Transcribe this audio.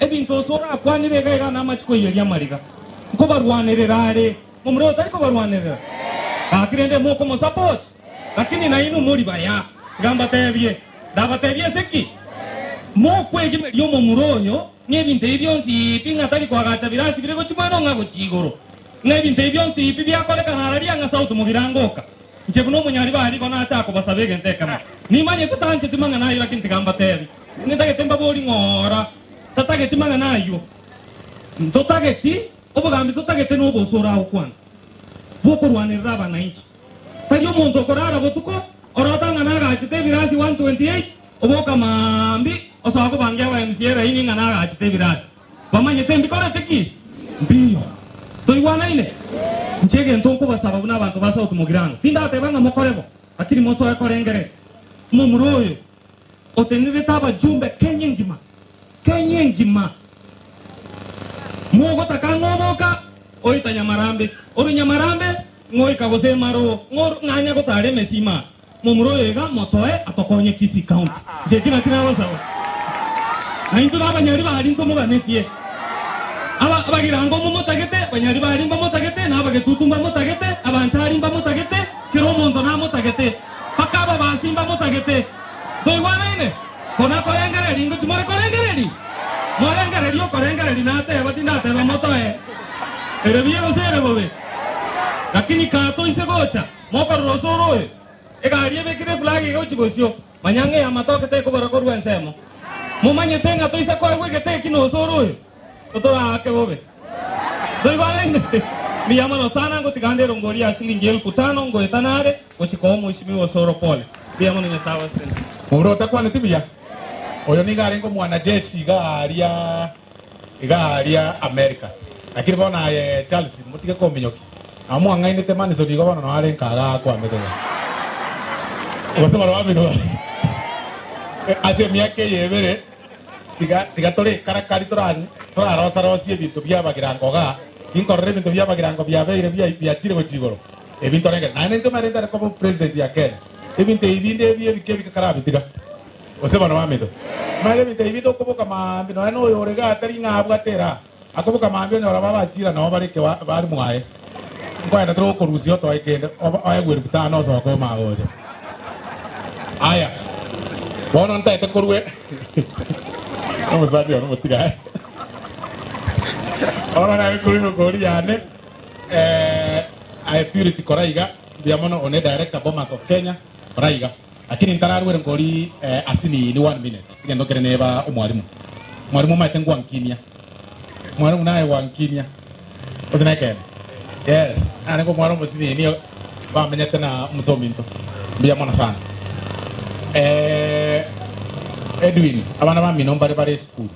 Ebinto ase orakwanire iga iga namache koiyeria amariga. Nkobarwanerera are. Momura oyo tari kobarwanerera? Gaki rende mokomosupport? Lakini nainwe mori baya. Iga mbatebie, ndabatebie ase ki? Mokwegimeria omomura oyo ng'a ebinto ebi bionsi pi ng'a tari koagacha birasi bire gochia mweno ng'a gochia igoro. Ng'a ebinto ebi bionsi pi biakorekana araria ng'a sauti mogirangoka. Inche buna omonyaribari igo nacha kobasaba egento ekemo. Nimanyete tancheti mang'ana ayio lakini tiga mbatebi. Nintagete mbabori ng'ora tatageti mang'ana ayio. Ntotageti obogambi totagete noboso oragokwana bw'okorwanerera abanainchi. Tari omonto okorara botuko orota ng'a nagachete ebirasi 128 oboka maambia osoa kobangia aba MCA raini ng'a nagachete ebirasi. Bamanyete mbikorete ki? Mbiyo. Toigwanaine? Inche egento nkobasaba buna abanto ba South Mugirango, tindateba ng'a mokore bo, lakini mosoe korengereria. Omomura oyo otenenerete abajumbe Kenya engima, Kenya engima. Mogotaka ng'a oboka, oita Nyamarambe, orwe Nyamarambe ng'oika gose Maroo, ng'o ng'anya gotara emesima aa. Momura oyo iga motoe atokonye Kisii County. Inche eki naki nagosaba. Na intwe nabanyari baria ntomoganetie. Aba abagirango momotagete, abanyari baria mbamotagete, na abagetutu mbamotagete, abanchari mbamotagete, kera omonto namotagete, mpaka ababasi mbamotagete. Ntoigwanaine? Kona korengereria ingo timore korengereria? Morengererie okorengereria nateba tindateba motoe ere buya gose ere bobe. Lakini katoise gocha. Mokorora osoro oyo, egari ebekire efulagi egochia bosio, manya ng'a ey'amatoke tekobora korwa ensemo. Momanyete ng'a toisa koegwa egete eki nosoro oyo, totoraake bobe. Toigwanaine? Mbuya mono sana, ngotiga nde erongori ya shilingi elfu tano ngoeta nare gochia koa omweshimiwa osoro pole. Mbuya mono Nyasae abasesenie. Momura otakwaneti buya, oyo nigo arenge omwanajeshi iga aaria iga aaria America. Lakini bono aye Charles motige kominyokia. Nabo mwang'ainete Manison igo bono noo are nka iga akwamete iga. Gose barabwo abino ase emiaka eye ebere tiga tiga tore ekarakari tora torarosa-rosie ebinto bia abagirango igaa, tinkorora ebinto bia abagirango biabeire bia biachire gochia igoro. Ebi ntorengere. Naende inche omanyete ntare koba president ya Kenya. Ebinto ebi binde ebi ebike ebike karabitiga. Gose bono baminto, omanyete ebinto ebi binde okoboka maambia nonya na oyore iga atari ng'a abwate eraha, akoboka maambia onyora babachira nabo bare ekewa bare mwaye. Nkoenda tore gokorusia otoe kende obe oegwe elfu tano osoke omanye gocha. Aya, bono ntaete korwa omosani one omotiga aye. Bono nare korwa erongori yane aye Purity kora iga, mbuya mono one director Bomas of Kenya, kora iga. Lakini ntararwere nkori asinini one minute egento kere neba omwalimu. Omwalimu omanyete ngwankimia. Omwalimu naye gwankimia. Gose nekeene? Yes, narenge omwana omosinini bamenyete na omosominto. Mbuya mono sana. Edwin, abana bamino mbare bare esukuru.